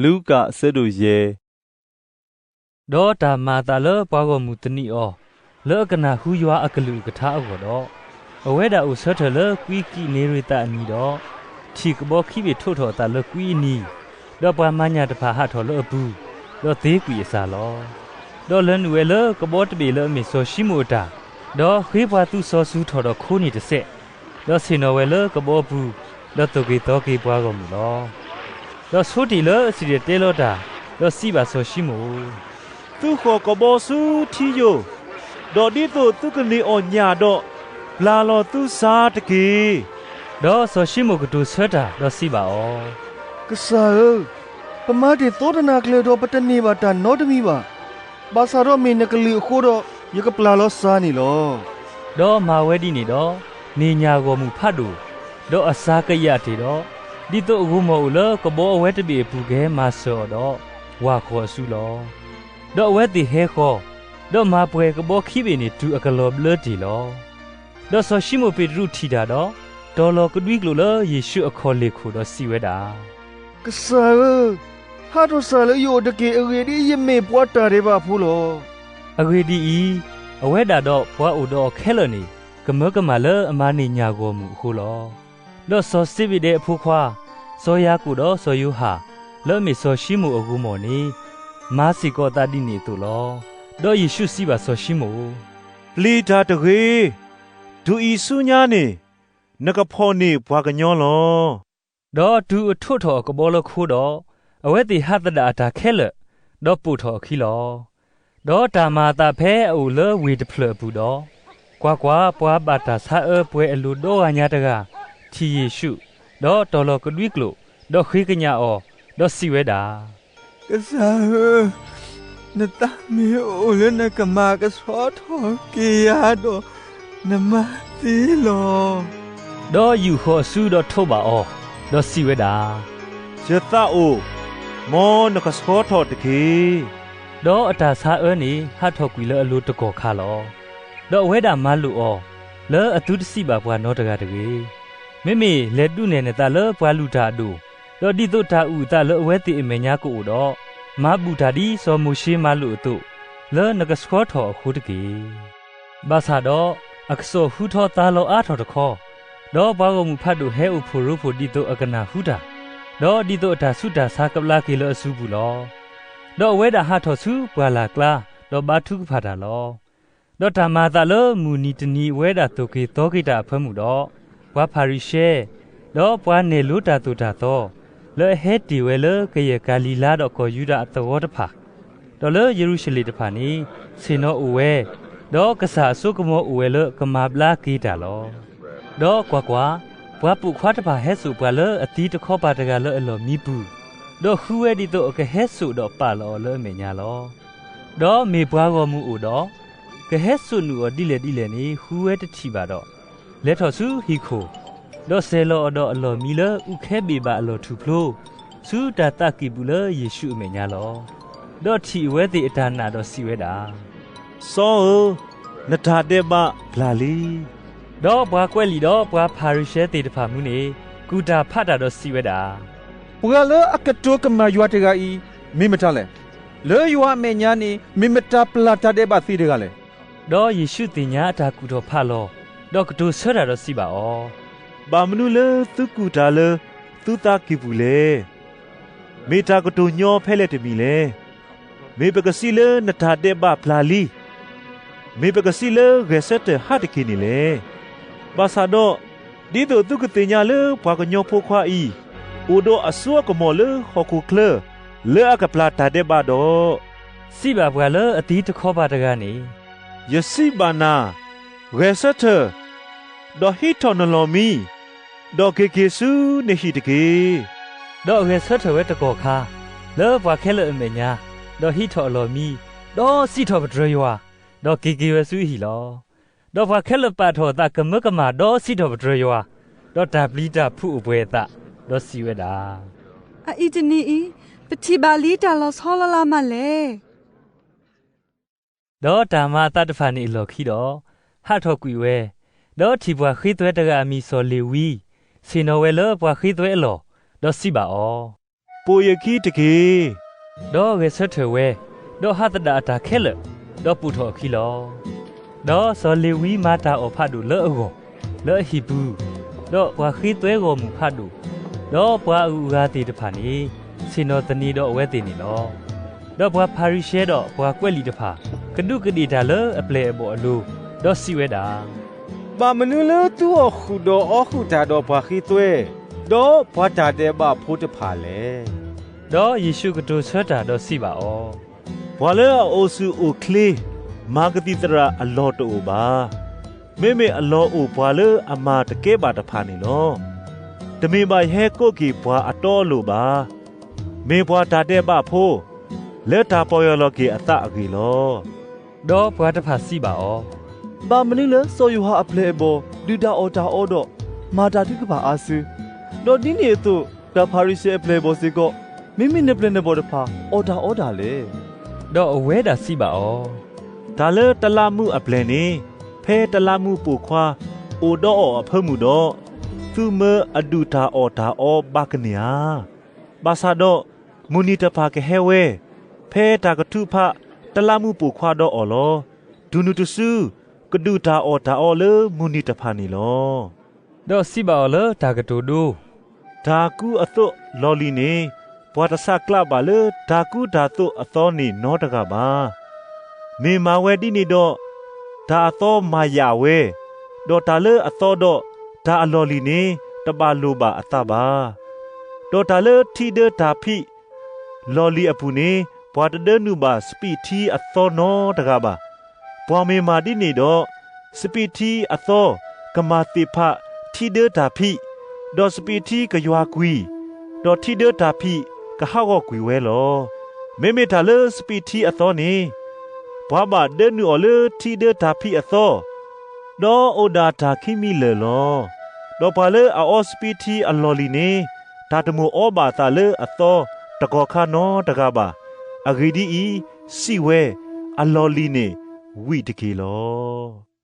လူၤကၣ်အဆၢဒိၣ်ယဲၢ်. ဒီးတၢ်မၤအသးလၢပှၤဂီၢ်မုၢ်သနံးအီၤ လၢအကနၣ်ဟူယွၤအကလုၢ်အကထါအဂီၢ်ဒီး, အဝဲဒၣ်အိၣ်ဆၢထၢၣ်လၢကွံကံးနံၤရ့ၤသးအနံၤဒီး, ထံၣ်ကဘီခံဘ့ၣ်ထိးထီၣ်အသးလၢကွံအနံၤ, ဒီးပှၤမၤညၣ်တဖၣ်ဟးထီၣ်လၢအပူၤ, ဒီးသ့ကွံာ်အသးလီၤ. ဒီးလဲၤနုာ်ဝဲလၢကဘီတဘ့ၣ်လၢအမ့ၢ်စီၤၡံမိၣ်အတၢ်, ဒီးဃ့ပှၤသူစီၤစုၤထီၣ်ဒီးခိန့ၢ်တစဲး, ဒီးဆ့ၣ်နီၤဝဲလၢကဘီပူၤ, ဒီးသိၣ်က့ၤသီက့ၤပှၤဂီၢ်မုၢ်လီၤ. ဒီးဆိတ့ၢ်လၢအစံၣ်တဲၤတဲလီၤတၢ်, ဒီးစံးဘၣ်စီၤၡံမိၣ်, သုဃီၣ်ကဘီဆူထံယိာ်, ဒီးဒ်သိးသုကန့ၢ်အီၣ်ညၣ်ဒီး, ပျၢ်လီၤသုစၢ်တက့ၢ်. ဒီးစီၤၡံမိၣ်ကတိၤဆၢတၢ်, ဒီးစံးဘၣ်အီၤ, ကစၢ်ဧၢ, ပမၤတ့ၢ်သီတနၤကျၢၤဒီးပတန့ၢ်ဘၣ်တၢ်နီတမံၤဘၣ်. ဘၣ်ဆၣ်ဒီးမ့ၢ်နကလုၢ်အဃိဒီး, ယကပျၢ်လီၤစၢ်န့ၣ်လီၤ. ဒီးမၤဝဲဒ်န့ၣ်ဒီး, န့ၢ်ညၣ်ဂီၢ်မုၢ်ဖးဒိၣ်, ဒီးအစၢ်ကယာ်တ့ၢ်ဒီး, ဒ်သိးအဂိၤမီၢ်အိၣ်လၢကဘီအဝဲတဘ့ၣ်အပူၤကဟဲမၤစၢၤအီၤဒီး, ဝၢ်ဃီၤအစုလီၤ. ဒီးအဝဲသ့ၣ်ဟဲဃီၤ, ဒီးမၤပှဲၤကဘီခံဘ့ၣ်န့ၣ်တုၤအကလီၤဘျၢတ့ၢ်လီၤ. ဒီးစီၤၡံမိၣ်ပ့းတရူးထံၣ်တၢ်ဒီး, တီၤလီၤကဒွံကျိာ်လၢယ့ၣ်ၡူးအခီၣ်လ့ၢ်ခိၣ်ဒီးစံးဝဲဒၣ်, ကစၢ်ဧၢ, ဟးထီၣ်စၢ်လၢယအိၣ်တက့ၢ်. အဂ့ၢ်ဒ်အံၤ, ယမ့ၢ်ပှၤတၢ်ဒဲးဘးဖိလီၤ. အဂ့ၢ်ဒ်အံၤ, အဝဲဒၣ်ဒီးပှၤအိၣ်ဒီးအီၤခဲလၢာ်န့ၣ်, ကမၢကမၣ်လၢအမၤန့ၢ်ညၣ်ဂီၢ်မုၢ်အဃိလီၤ. ဒီးစီၤစ့ဘ့းဒဲးအဖိခွါ, စီၤယၤကိာ်ဒီးစီၤယိၤဟၣ်, လၢအမ့ၢ်စီၤၡံမိၣ်အဂိၤမီၢ်န့ၣ်, မၤစ့ၢ်ကီးအသးဒ်န့ၣ်အသိးလီၤ. ဒီးယ့ၣ်ၡူးစံးဘၣ်စီၤၡံမိၣ်, ပျံၤတၢ်တဂ့ၤ. တုၤအံၤဆူညါန့ၣ်, နကဖီၣ်န့ၢ်ပှၤကညီလီၤ. ဒီးတုၤအထိးထီၣ်အကဘီလၢခိဒီး, အဝဲသ့ၣ်ဟးသဒၣ်အတၢ်ခဲလၢာ်, ဒီးပိာ်ထီၣ်အခံလီၤ. ဒီးတၢ်မၤအသးဖဲအအိၣ်လၢဝ့ၢ်တဖျၢၣ်အပူၤဒီး, ကွၢ်ကွၢ်, ပှၤဘၣ်တၢ်ဆါအၢပှဲၤအလိၤဒီဂၤညါတဂၤ, ထံၣ်ယ့ၣ်ၡူး, ဒီးတီၤလီၤကဒွံကျိာ်, ဒီးဃ့ကညးအီၤ, ဒီးစံးဝဲဒၣ်, ကစၢ်ဧၢ, နသးမ့ၢ်အိၣ်လၢနကမၤကဆှီထီၣ်က့ၤယၤဒီး, နမၤသ့လီၤ. ဒီးယူာ်ဃီၤအစုဒီးထိးဘၣ်အီၤ, ဒီးစံးဝဲဒၣ်, ယသးအိၣ်, မ်နကဆှီထီၣ်တက့ၢ်. ဒီးအတၢ်ဆါအၢန့ၣ် ဟးထီၣ်ကွံာ်လၢအလိၤတကီၢ်ခါလီၤ. ဒီးအဝဲဒၣ်မၤလိာ်အီၤ, လၢအသုတစံးဘၣ်ပှၤနီတဂၤတဂ့ၤ. မ့မ့ၢ်လဲၤဒုးနဲၣ်နသးလၢပှၤလုၢ်တၢ်အဒိၣ်, ဒီးဒ်သိးတၢ်အုၣ်အသးလၢအဝဲသ့ၣ်အမဲာ်ညါကအိၣ်ဒီး, မၤဘူၣ်တၢ်ဒ်စီၤမိၤၡ့မၤလိာ်အသိး, လၢနကဆှီထီၣ်အဃိတက့ၢ်. ဘၣ်ဆၣ်ဒီး, အကစီၣ်ဟူထီၣ်သါလီၤအါထီၣ်တခီ, ဒီးပှၤဂီၢ်မုၢ်ဖးဒိၣ်ဟဲအိၣ်ဖှိၣ်ရိဖှိၣ်ဒ်သိးအကနၢ်ဟူတၢ်, ဒီးဒ်သိးအတၢ်ဆူးတၢ်ဆါကဘျါက့ၤလၢအစုပူၤလီၤ. ဒီးအဝဲဒၣ်ဟးထီၣ်ဆူပှၢ်လၢ်ကျါ, ဒီးဘါထုကဖၣ်တၢ်လီၤ. ဒီးတၢ်မၤအသးလၢမုၢ်နံၤတနံၤအဝဲဒၣ်သိၣ်က့ၤသီက့ၤတၢ်အဖၢမုၢ်ဒီး, ပှၤဖၤရံၤၡဲ, ဒီးပှၤနဲၣ်လိတၢ်သိၣ်တၢ်သီ, လၢအဟဲတ့ၢ်ဝဲလၢကယဲၢ်ကၤလံၤလါဒီးကီၢ်ယူဒၤအသဝီတဖၣ်, ဒီးလၢယရူၤၡလ့ၣ်တဖၣ်န့ၣ်, ဆ့ၣ်နီၤအိၣ်ဝဲ, ဒီးကစၢ်အစိကမီၤအိၣ်ဝဲလၢကမၤဘျါက့ၤတၢ်လီၤ. ဒီးကွၢ်ကွၢ်, ပှၤပိာ်ခွါတဖၣ်ဟဲစိာ်ပှၤလၢအသံတခီပၤတဂၤလၢအလီၢ်မံပူၤ, ဒီးဃုဝဲဒ်သိးအကဟဲစိာ်ဒီးပာ်လီၤအီၤလၢအမဲာ်ညါလီၤ. ဒီးမ့ၢ်ပှၤဂီၢ်မုၢ်အိၣ်ဒီး, ကဟဲစိာ်နုာ်အီၤဒ်လဲၣ်ဒ်လဲၣ်န့ၣ် ဃုဝဲတထံၣ်ဘၣ်ဒီး, လဲၤထီၣ်ဆူဟံၣ်ခိၣ်, ဒီးစဲၤလီၤအီၤဒီးအလီၢ်မံလၢအူးခဲဘ့ၣ်ဘၣ်အလီၢ်ထူၣ်ဖျိ, ဆူတၢ်သးကံၢ်ပူၤလၢယ့ၣ်ၡူးအမဲာ်ညါလီၤ. ဒီးထံၣ်အဝဲသ့ၣ်အတၢ်နာ်ဒီးစံးဝဲဒၣ်, စီၤဧၢ, နတၢ်ဒဲးဘးပျၢ်လံ. ဒီးပှၤကွဲးလံာ်ဒီးပှၤဖၤရံၤၡဲသ့ၣ်တဖၣ်မနုၤန့ၣ်, ကူၣ်တၢ်ဖးတၢ်ဒီးစံးဝဲဒၣ်, ပှၤလၢအကတိၤကမၣ်ယွၤတဂၤအံၤ, မ့ၢ်မတၤလဲၣ်. လၢယွၤအမဲာ်ညါန့ၣ် မ့ၢ်မတၤပျၢ်တၢ်ဒဲးဘးသ့တဂၤလဲၣ်. ဒီးယ့ၣ်ၡူးသ့ၣ်ညါအတၢ်ကူၣ်ထီၣ်ဖးလီၤ, ဒီးကတိၤဆၢတၢ်ဒီးစံးဘၣ်အီၤ, ဘၣ်မနုၤလၢသုကူၣ်တၢ်လၢသုသးကံၢ်ပူၤလဲၣ်. မ့ၢ်တၢ်ကတိၤညီဖဲလဲၣ်တမံၤလဲၣ်. မ့ၢ်ပကစံးလၢနတၢ်ဒဲးဘးပျၢ်လံ, မ့ၢ်ပကစံးလၢဂဲၤဆၢထၢၣ်ဟးတက့ၢ်န့ၣ်လဲၣ်. ဘၣ်ဆၣ်ဒီး, ဒ်သိးသုကသ့ၣ်ညါလၢပှၤကညီဖိခွါအံၤ, အိၣ်ဒီးအစိအကမီၤလၢဟီၣ်ခိၣ်ချၢ, လၢအကပျၢ်တၢ်ဒဲးဘးဒီး, စံးဘၣ်ပှၤလၢအသံတခီပၤတဂၤန့ၣ်, ယစံးဘၣ်နၤ, ဂဲၤဆၢထၢၣ်, ဒီးဟံးထီၣ်နလီၢ်မံ, ဒီးက့ၤက့ၤဆူနဟံၣ်တက့ၢ်. ဒီးအဂဲၤဆၢထၢၣ်ဝဲတကီၢ်ခါ, လၢပှၤခဲလၢာ်အမဲာ်ညါ, ဒီးဟံးထီၣ်အလီၢ်မံ, ဒီးစံးထီၣ်ပတြၢၤယွၤ, ဒီးက့ၤက့ၤဝဲဆူအဟံၣ်လီၤ. ဒီးပှၤခဲလၢာ်ပာ်ထီၣ်အသးကမၢကမၣ်ဒီးစံးထီၣ်ပတြၢၤယွၤ, ဒီးတၢ်ပျံၤတၢ်ဖုးအိၣ်ပှဲၤအသး, ဒီးစံးဝဲဒၣ်, အအံၤတနံၤအံၤ, ပထံၣ်ဘၣ်လံတၢ်လီၤဆီလီၤလးမးလဲၣ်. ဒီးတၢ်မၤအသးတဖၣ်န့ၣ်အလီၢ်ခံဒီး, ဟးထီၣ်ကွံာ်ဝဲ, ဒီးထံၣ်ပှၤဃ့သွဲတဂၤအမံၤစီၤလ့ၤဝံ, ဆ့ၣ်နီၤဝဲလၢပှၤဃ့သွဲအလီၢ်, ဒီးစံးဘၣ်အီၤ, ပိာ်ယခံတက့ၢ်. ဒီးဂဲၤဆၢထၢၣ်ဝဲ, ဒီးဟးသဒၣ်အတၢ်ခဲလၢာ်, ဒီးပိာ်ထီၣ်အခံလီၤ. ဒီးစီၤလ့ၤဝံမၤတၢ်အီၣ်ဖးဒိၣ်လၢအဂီၢ်, လၢအဟံၣ်ပူၤ, ဒီးပှၤဃ့သွဲဂီၢ်မုၢ်ဖးဒိၣ်, ဒီးပှၤအဂုၤအဂၤသ့ၣ်တဖၣ်န့ၣ်, ဆ့ၣ်နီၤသန့ၤဒီးအဝဲသ့ၣ်န့ၣ်လီၤ. ဒီးပှၤဖၤရံၤၡဲဒီးပှၤကွဲးလံာ်တဖၣ်, ကဒူးကဒ့ၣ်တၢ်လၢအပျဲၢ်အဘီၣ်အလိၤ, ဒီးစံးဝဲဒၣ်, ဘၣ်မနုၤလၢသုအီၣ်ဃုာ်ဒီးအီဃုာ်တၢ်ဒီးပှၤဃ့သွဲ, ဒီးပှၤတၢ်ဒဲးဘးဖိတဖၣ်လဲၣ်. ဒီးယ့ၣ်ၡူးကတိၤဆၢတၢ်ဒီးစံးဘၣ်အီၤ, ပှၤလၢအအိၣ်ဆူၣ်အိၣ်ချ့, မၤကသံၣ်သရၣ်အလီၢ်တအိၣ်ဘၣ်. မ့မ့ၢ်အလီၢ်အိၣ်ပှၤလၢအမၤတကဲဘၣ်တဖၣ်န့ၣ်လီၤ. တမ့ၢ်ဘၣ်ယဟဲကိးက့ၤပှၤအတီအလိၤဘၣ်. မ့ၢ်ပှၤတၢ်ဒဲးဘးဖိ, လၢတၢ်ပီၢ်ယၢ်လီၤက့ၤအသးအဂ့ၢ်လီၤ. ဒီးပှၤတဖၣ်စံးဘၣ်အီၤ, ဘၣ်မနုၤလၢစီၤယိၤဟၣ်အပျဲၢ်အဘီၣ်ဒုၣ်တၢ်အီၣ်တၢ်အီဒီး, မၤတၢ်ထုကဖၣ်အါစု, ဒီးဒ်န့ၣ်အသိး တၢ်ဖၤရံၤၡဲအပျဲၢ်အဘီၣ်စ့ၢ်ကီး, မ့မ့ၢ်နပျဲၢ်နဘီၣ်တဖၣ်အီၣ်တၢ်အီဒၣ်လဲၣ်. ဒီးအဝဲဒၣ်စံးဘၣ်အီၤ, တၢ်လၢတလးမူးအပျဲၢ်န့ၣ်, ဖဲတလးမူးပိာ်ခွါအိၣ်ဒီးအီၤအဖၢမုၢ်ဒီး, သုမၢအဒုၣ်တၢ်အီၣ်တၢ်အီဘၣ်ကန့ၢ်ဧါ. ဘၣ်ဆၣ်ဒီး, မုၢ်နံၤတဖၣ်ကဟဲဝဲ, ဖဲတၢ်ကထုးဖးတလးမူးပိာ်ခွါဒီးအီၤလီၤ. တုၤနုၤတစု, ကဒုၣ်တၢ်အီၣ်တၢ်အီလၢမုၢ်နံၤတဖၣ်န့ၣ်လီၤ. ဒီးစံးဘၣ်အီၤလၢတၢ်ကတိၤဒိ, တၢ်ကူအသိးလီၢ်လံၤန့ၣ်, ပှၤတဆးကျးဘၣ်လၢတၢ်ကူတၢ်သိးအသီန့ၣ်နီတဂၤဘၣ်. မ့ၢ်မၤဝဲဒ်န့ၣ်ဒီး, တၢ်အသီမၤယၣ်ဝဲ, ဒီးတၢ်လၢအသီဒီးတၢ်အလီၢ်လံၤန့ၣ်, တဘၣ်လိၣ်ဘၣ်အသးဘၣ်. ဒီးတၢ်လၢထံဒၢတၢ်ဖံးလီၢ်လံၤအပူၤန့ၣ်, ပှၤတဒၢနုာ်ဘၣ်စပံးထံအသီနီတဂၤဘၣ်. ပှၤမ့ၢ်မၤဒ်န့ၣ်ဒီး, စပံးထံအသီကမၤသ့ၣ်ဖးထံဒၢတၢ်ဖံး, ဒီးစပံးထံကယွၤကွံာ်, ဒီးထံဒၢတၢ်ဖံးကဟးဂီၤကွံာ်ဝဲလီၤ. မ့မ့ၢ်တၢ်လၢစပံးထံအသီန့ၣ်, ပှၤဘၣ်ဒၢနုာ်အီၤလၢထံဒၢတၢ်ဖံးအသီ, ဒီးအိၣ်ဒၣ်တၢ်ခံမံၤလၢာ်လီၤ. ဒီးပှၤလၢအအီစပံးထံအလီၢ်လံၤန့ၣ်, တၢ်တမိၣ်အီဘၣ်အသးလၢအသီတကီၢ်ခါနီတဂၤဘၣ်. အဂ့ၢ်ဒ်အံၤ, စံးဝဲ, အလီၢ်လံၤန့ၣ်ဝံၣ်တက့ၢ်လီၤ.